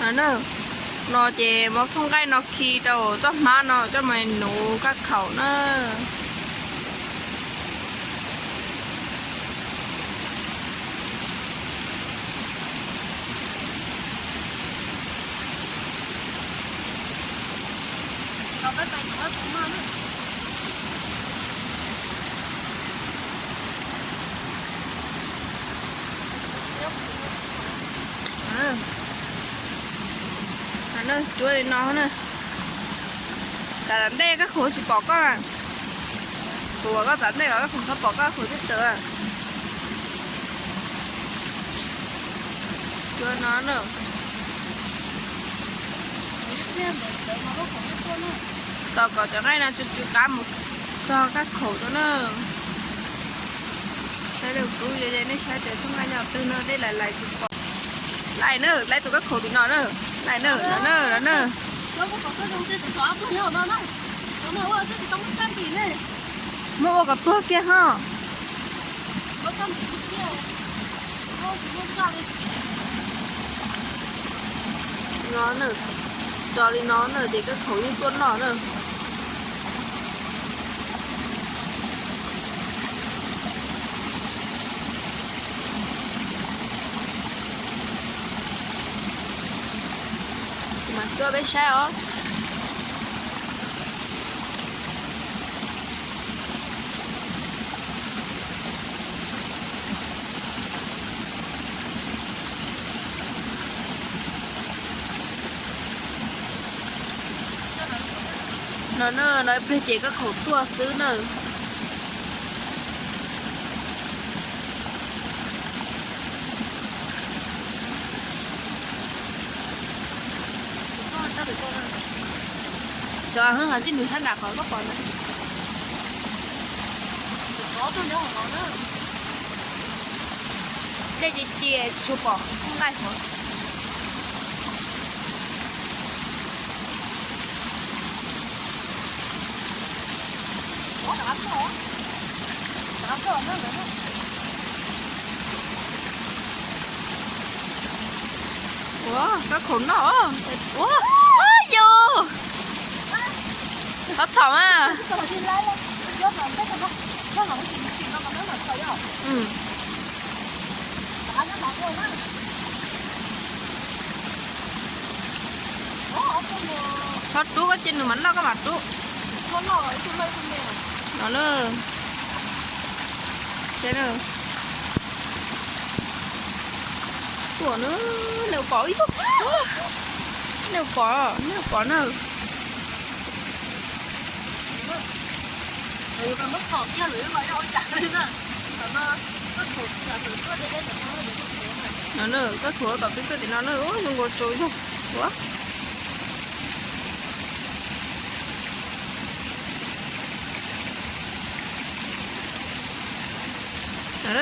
No na, no ces muab thooj nqaij no khi rau txoj hmab no coj mus nuv kab khaum na. Cuab li no na. Tam ntej kab khaum tsis pom koj na. Kuv kom koj tam ntej os, kab khaum txhob pom koj, kab khaum twb tawm. Cuab no na. Tos kom cov nqaij no tsw tsw qab mus txog kab khaum rau na. Saib rau kuv, yog nej saib tias thooj nqaij nyob twg no dej lais lais tsis pom. Lais na, lais tus kab khaum tim no na. Lais na, no na, no na. Muab ua kom tuag kiag ho. No na, tso li no na ces kab khaum yeej tuaj noj na. Mas cuab peb saib os. No na, no ib pliag ces kab khaum tuaj xwb na. Xyov, tij nws sab nram qhov koj pom na. Dej ci ci tsis tshua pom nqaij qhov. Ua kab khaum noj. Ua, yus, qhov txhaum mas. Txhob rub, koj cia nws mam noj koj mam rub. No na. Saib na. Tuaj na, nej pom ib tug, nej pom, nej pom na. No na, koj thuav kom peb tuaj tim no na, zoo nkaus tsaus zog. Ua.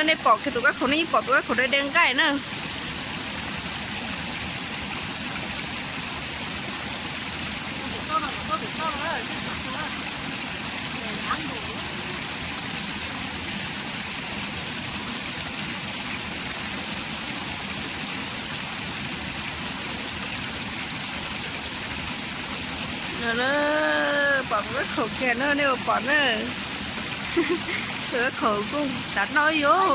Nej pom kiag tus kab khaum, nej yeej pom tus kab khaum de de nqaij na. No na, pom tus kab khaum kiag na, nej ua pom na. Tus kab khaum kuj xav noj yuav.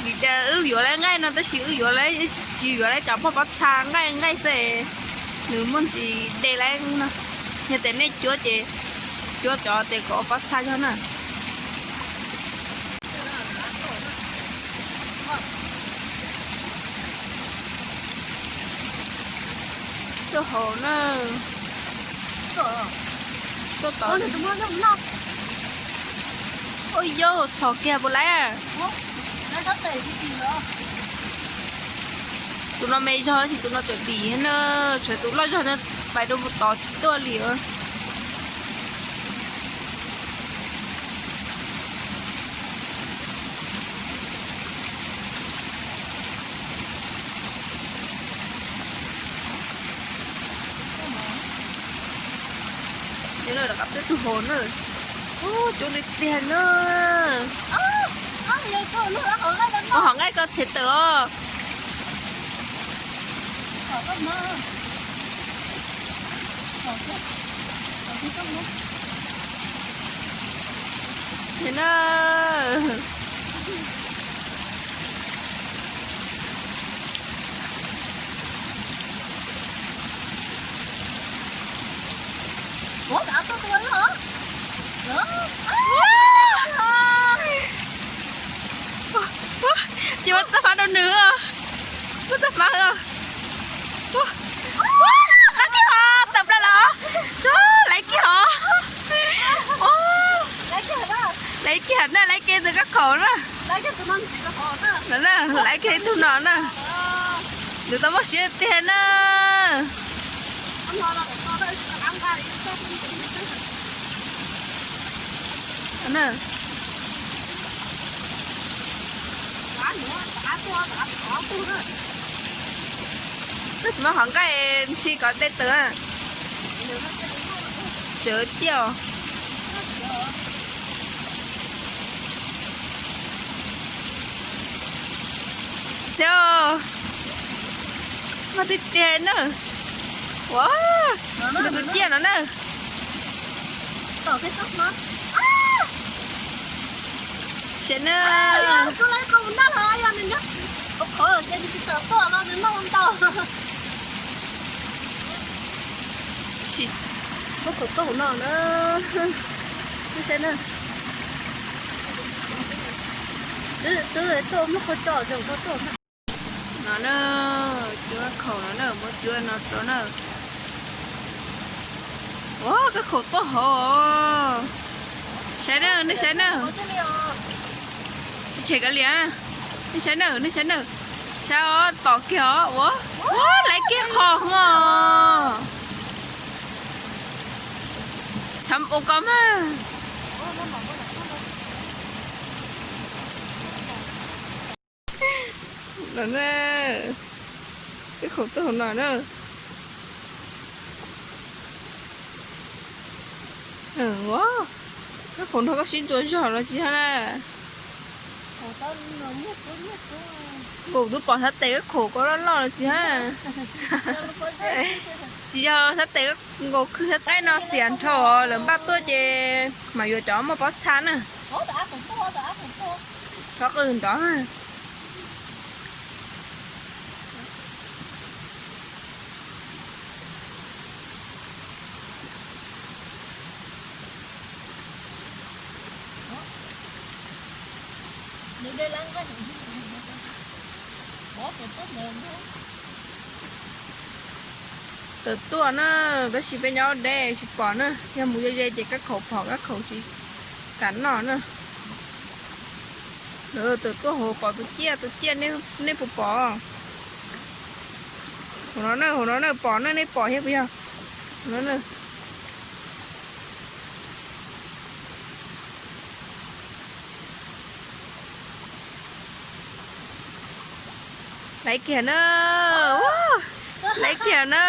Vim tias wb yuav lawv nqaij no tab sis wb yuav lawv, tsis yuav lawv cov poj pob txha nqaij nqaij xwb, nws muaj ntsis de lawm no. Yog tias nej cuab ces cuab cov tes kom pob txha yog na. Tuaj hauv na. Tuaj tod. Ua yau, txhom kiag puas laiv? Tus no me zog tab sis tus no tseem dim na, tshuav tus loj zog no pais rau puag tod tsis tuaj li os. Rov qab peb tug hauv na. Coob tiag tiag na. Ua hom nqaij koj tshem tawm os. Nim no ces muab txoj hmab rau nws. Muab txoj hmab. Laiv kiag hov, tawm plaws los. Laiv kiag hov. Laiv kiag na, laiv kiag tus kab khaum na. Laiv kiag tus no na. Nws tau muaj siab tiag na. Koj tsis muab qhov nqaij ntshis kom dej tawm. Tsawv tiag. Thiab, muaj tiag tiag na. Ua, tus ciaj no na. Saib na. Muab qhov tuaj hauv no na. Saib na. Twb tuaj muab qhov tso, no na, cuab khaum no na, muab cuab no rau na. Ua, kab khaum tuaj hauv. Saib na, nej saib na. Tsis tshem kav liam. Nej saib na, nej saib na. Saib os, tom kiag os. Ua, ua, laiv kiag qhov os. Thav ua ko mas. No na, kab khaum tuaj hauv no na. Ua, kab khaum nrog koj sib ntxuas zog los tsis hab na. Nkaus twb pom sab tes kab khaum ko loj loj los tsis hab. Tsis yog sab tes, nkaus khwb sab tes no xiam nrho, lawv npaj tuaj ces mam yuav cov muaj pob txha na. Rov qw nrov. Tawm tuaj na, tab sis peb nyob deb tsis pom na, yog mus ze ze ces kab khaum pom kab khaum tsis kam noj na. Lawv tawm tuaj hauv pom tus ciaj, tus ciaj nej puas pom? Hauv no na, hauv no na pom na, nej pom thiab puas yog? Hauv no na. Laiv kiag na. Laiv kiag na.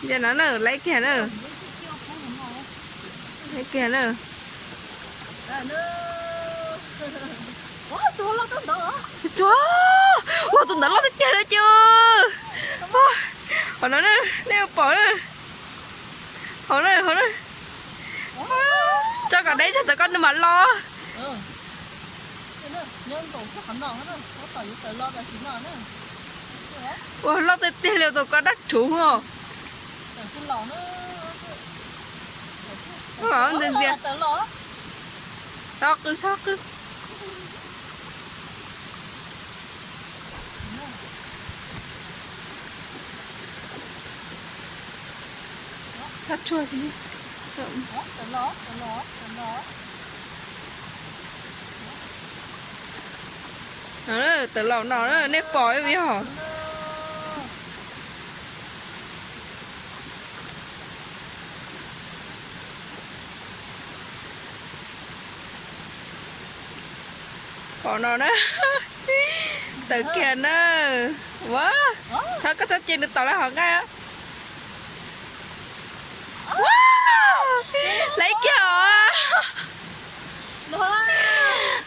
Ntsia no na, laiv kiag na. Laiv kiag na. Ua, tus ntawd loj tiag tiag li ces. Hauv no na, nej pom na. Hauv na, hauv na. Tso kom deb tso tawm koj nws mam los. Ua, loj tiag tiag li tus ko dab rhuv os. Ntxias ntxias. Tau qw sob qw. Txhob tshuaj si. Tawm los no, nej pom yog. Pom no na. Tawm kiag na. Ua, thov koj txhob cia nws tom lawv hauv nqaij. Ua, laiv kiag os.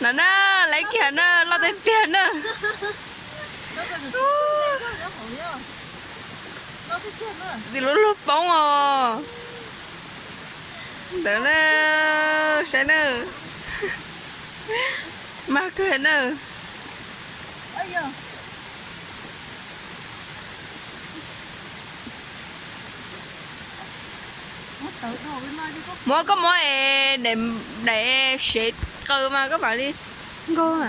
No na, laiv kiag na, loj tiag tiag na. Txiv lub lub poob os. Ntawd na, saib na. Mag kawg na. Muab koj muab es daim sev qaws mas koj mam li nkaug.